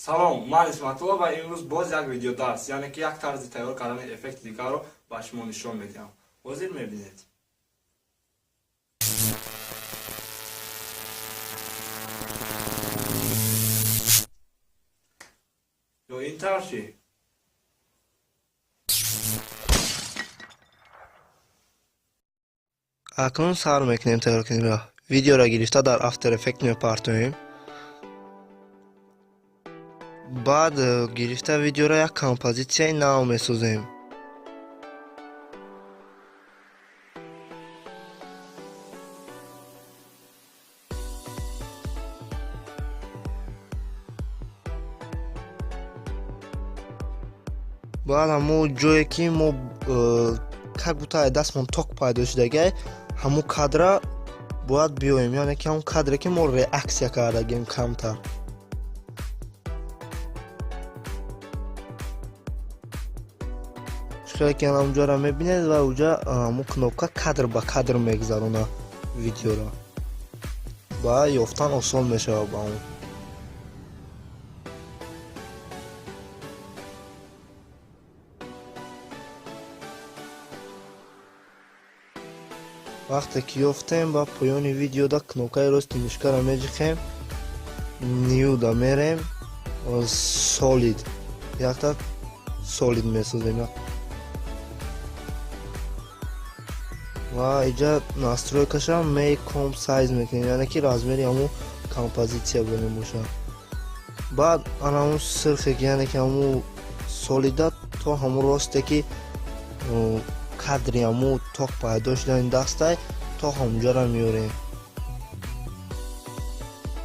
Салом, ман Исматулло ва имрӯз боз як видеодарс, яъне ки як тарзи тайёр кардани эффекти дигарро ба шумо нишон медиҳам. Ҳозир мебинед. Ё ин тавр чӣ? Акнун сар мекунем тайёркуниро. Видеоро гирифта дар After Effects мепартоем. Баъд гирифта видеоро як композитсияи нав месозем. Баъд ҳамун ҷое ки мо как будто ай дастмон ток пайдо шудагиай, ҳамун кадра бояд биёем, яъне ки ҳамун кадре ки мо реаксия кардагем камтар. Хеле ки ҳамунҷоро мебинед ва уҷа ҳамун кнопка кадр ба кадр мегузарона видеоро ва ёфтан осон мешавад ба он. Вақте ки ёфтем, ба поёни видеода кнопкаи рости мишкаро меҷиқем, New-да мерем, Solid, якта Solid месозем ва иҷа настройкаша Make Comp Size мекунем, яъне ки размери ҳамун композитсия бонем бошад. Баъд ана ҳамун сирхе ки, яъне ки ҳамун солида то ҳамун росте ки кадри ҳамун ток пайдо шудани дастай, то ҳамунҷоро меорем.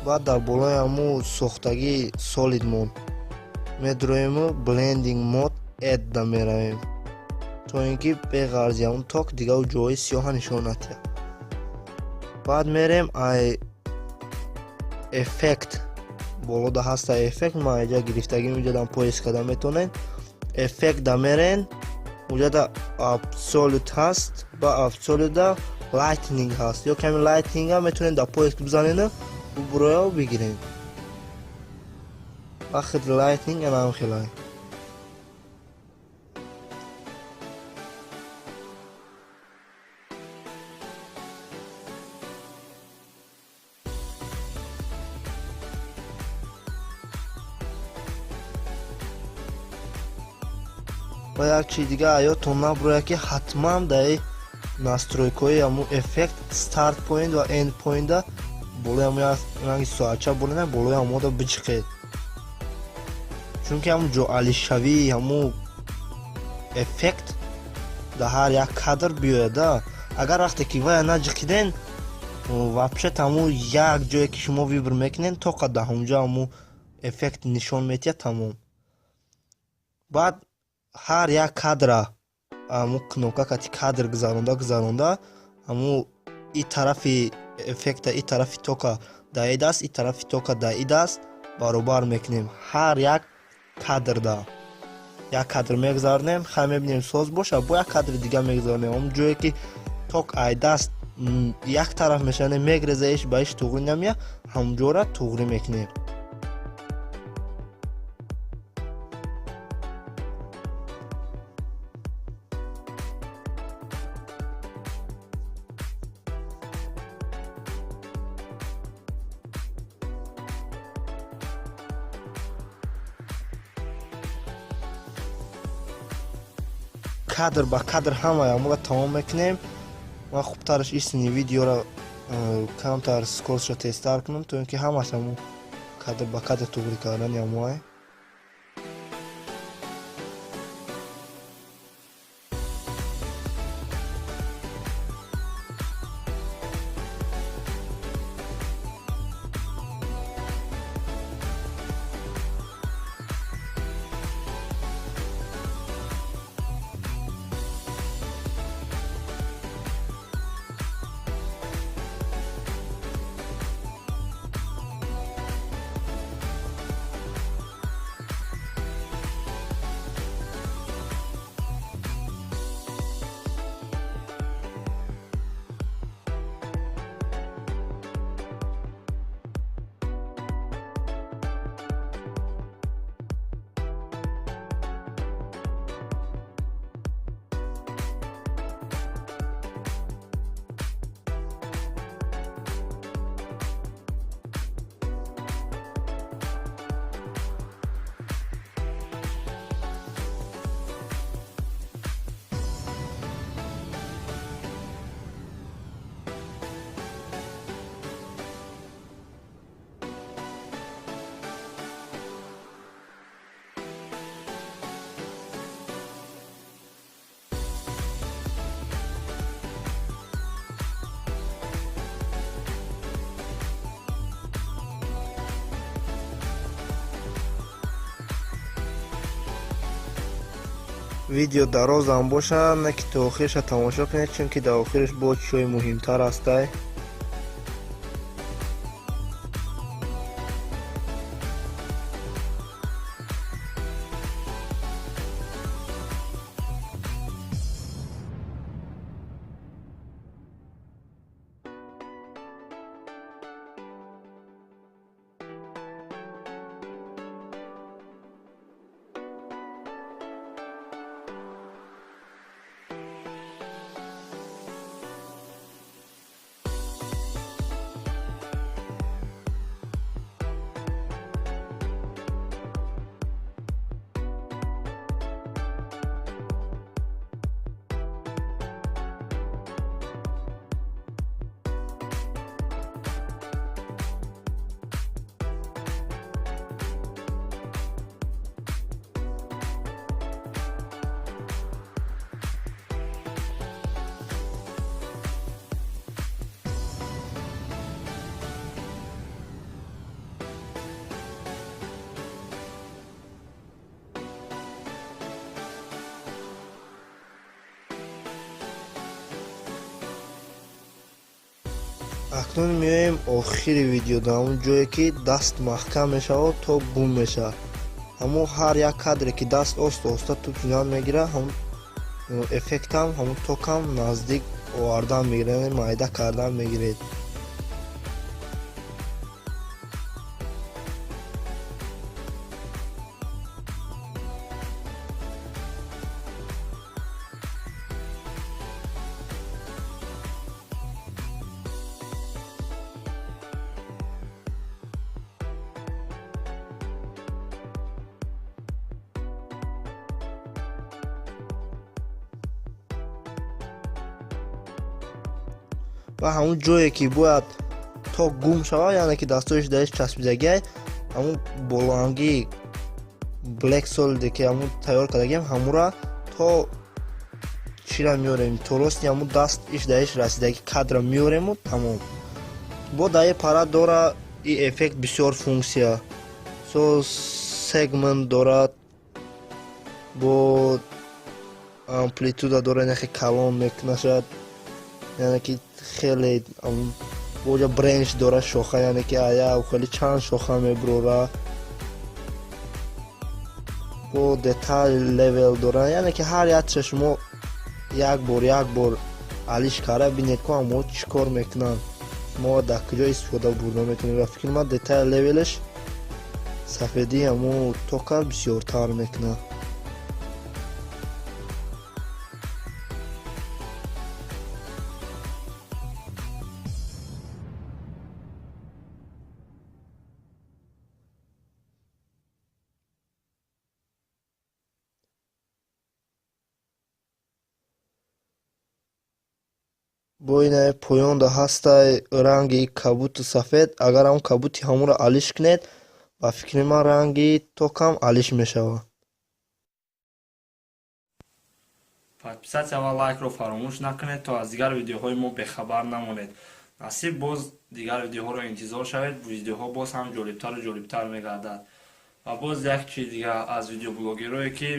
Баъд дар болои ҳамун сохтагии солидмон медроему Blending Mode Add-да меравем, то ин ки беғарзи ҳамун ток дигар ҷоҳои сиёҳа нишон натиҳад. Баъд мерем ай эффект, болода ҳаста эффект, ман иҷа гирифтагим, иҷадан поиск карда метавонед. Эффектда мерен, уҷада Absolute ҳаст ва Absolute-да Lightning ҳаст, ё ками Lightning-а метавонед дар поиск бизанеду бубурояу бигиред. Вақти Lightning анам хелай. Ва як чизи дига ёдтон набурояд, ки ҳатман дар настройкаҳои ҳамун эффект Start Point ва End Point-да болои ҳамун ранги соатча болена, болои ҳамода биҷиқед, чунки ҳамун ҷоалишавии ҳамун эффект дар ҳар як кадр биёяда. Агар вақте ки вая наҷиқиден, вообще ҳамун як ҷое ки шумо выбор мекунед, тоқа дар ҳамунҷо ҳамун эффект нишон метиҳад, тамом. Баъд ҳар як кадра ҳамун кнопка кати кадр гузаронда гузаронда, ҳамун и тарафи эффекта, и тарафи тока дар и даст, и тарафи тока дар и даст баробар мекунем. Ҳар як кадрда як кадр мегузаронем, хай мебинем, соз боша, бо як кадри дига мегузаронем. Ҳамун ҷое ки ток ай даст як тараф мешавад, мегреза, иш ба иш туғрӣ намеяд, ҳамунҷора туғрӣ мекунем. Кадр ба кадр ҳамаи ҳамонро тамом мекунем. Ман хубтараш истини видеоро камтар скоростшо тезтар кунам, то ин ки ҳамаш ҳамун кадр ба кадр туғрӣ кардани ҳамоай. Видео дарозам бошад, не ки то охириша тамошо кунед, чунки дар охириш бо чизҳои муҳимтар ҳастай. Акнун меоем охири видео, дар он ҷое ки даст маҳкам мешавад то гум мешавад. Ҳамон ҳар як кадре ки даст оста оста туп шудан мегирад, ҳамон эффектам, ҳамон токам наздик овардан мегирад, яъне майда кардан мегиред. Ва ҳамон ҷое ки бояд то гум шавад, яъне ки дастоиш дариш часпидагиай, ҳамон болоанги Black Solid ки ҳамон тайёр кардагиам, ҳамонра то чира меорем, то рости ҳамон даст иш дариш расидаги кадра меорему тамом. Бо дар ин пара дора и эффект бисёр функсия. Со сегмент дорад, бо амплитуда дорад, яъне калон мекунашад, яъне ки хеле боҷа бренч дора, шоха, яъне ки ая хеле чанд шоха мебурора, бо детал левел дора, яъне ки ҳар якша шумо як бор алиш карда бинед ку ҳамо чӣ кор мекунанд, шумо дар куҷо истифода бурда метавонед. Ва фикри ман детал левелаш сафедии ҳамо тока бисёртар мекунад. Бо ина поёнда ҳастай ранги кабуту сафед, агар ҳамон кабути ҳамонро алиш кунед, ба фикри ман ранги токам алиш мешавад. Подписатсия ва лайкро фаромӯш накунед, то аз дигар видеоҳои мо бехабар намонед. Насиб боз дигар видеоҳоро интизор шавед, видеоҳо боз ҳам ҷолибтару ҷолибтар мегардад. Ва боз як чиз дигар аз видеоблогерое ки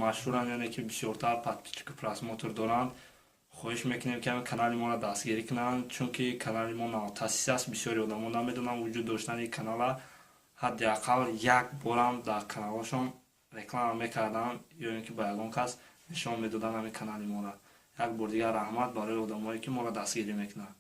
машҳуранд, яъне ки бисёртар подписчику просмотр доранд, хоҳиш мекунем ки ҳамин канали моро дастгирӣ кунанд, чунки канали мо навтаъсис аст, бисёри одамо намедонанд вуҷуд доштани канала. Ҳадди ақал як борам дар каналҳошон реклама мекарданд ё ин ки ба ягон кас нишон медоданд ҳамин канали моро. Як бор дигар раҳмат барои одамое ки моро дастгирӣ мекунанд.